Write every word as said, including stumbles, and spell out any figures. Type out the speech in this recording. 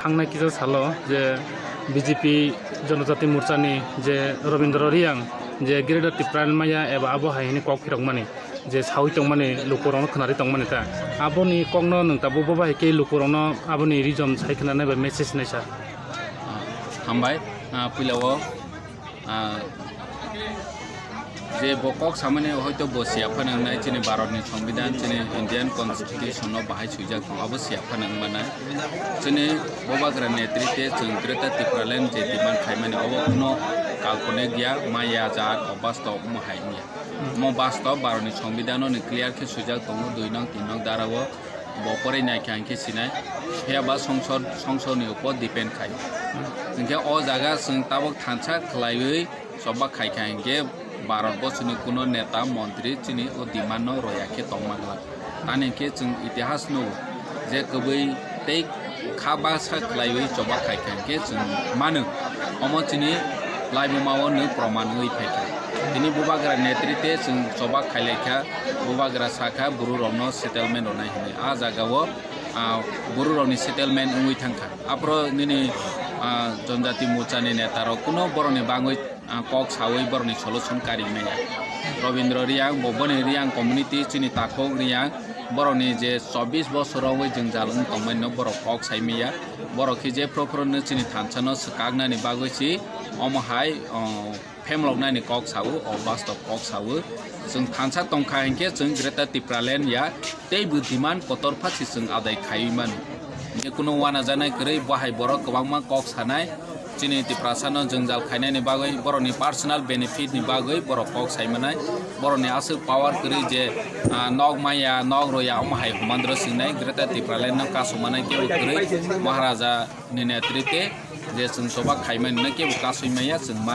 Thangnai kisa salo je B J P Jonojati Morchani je Robindra Reang je Greater Tipraland maya eba abo hai hwnwi kok phirokmani, je saui tongmani, lukurokno khwnari tongmani ta. Aboni kokno nwng tabuk bo bahai khe lukurokno aboni reason sai khwnanai bai message nai sa. Ah, hambai, ah, puila o, ah, je bo kok samani hoito bo siya phano wngnai, chini Bharatni Songbidan, chini Indian Constitution no bahai swijak tong, abo siya phano wngmanai. Chini Bubagra netritwe chwng Greater Tipraland je demand khaimani, obo kuno kalponik ya, maya jat, o bastob, omo hai wngya. Omo bastob, Bharatni Songbidan no ni clear khe swijak tongo, dui nong, tin nong dara o. Bo porai naikha hinkhe sinai, phiya ba songsor, songsor ni upor depend khai. Hinkhe o jaga chwng tabuk thansa khwlaiwi choba khaikha hinkhe Bharat borsoni kuno neta montri chini o demand no roya khe tongma glak. Tani hinkhe chwng itihas nugo je kwbwi tei kha baksa khwlaiwi choba khaikha hinkhe chwng mano. Omo chini laibuma o nw proman wngwi phaikha. Tini Bubagra netritwe chwng choba khailaikha, Bubagra sakha buru rokno settlement rwnai hwnwi. A jaga o, ah, buru rokni settlement wngwi thangkha. Aphro nini, ah, Jonjati Morchani neta rok kuno borokni bangwi, ah, kok sawi borokni solution kari maya. Robindra Reang bo boni Reang community chini takhuk Reang borokni je chobbish bosor rogwi jwngjal wng tongmani no borok kok sai maya. Borok khe jephru phru no chini thansa no swkaknani bagwi si omo hai, oh, phemloknani kok sao, o bastob kok sao. Chwng thansa tongkha hinkhe chwng Greater Tipraland ya tei bo demand kotor pha se chwng adai khaiwi mano. Hinkhe kuno wanajaknai kwrwi bo hai borok kwbangma kok sanai. Chini Tiprasa no jwngjal khainani bagwi borokni personal benefit ni bagwi borok kok sai manai. Borokni aswk power kwrwi je, ah, nok maya, nok roya omo hai humandro swngnai Greater Tipraland no kasuk manai kebo kwrwi Maharaja ni netritwe je chwng choba khaimani no kebo kasui maya chwng ma.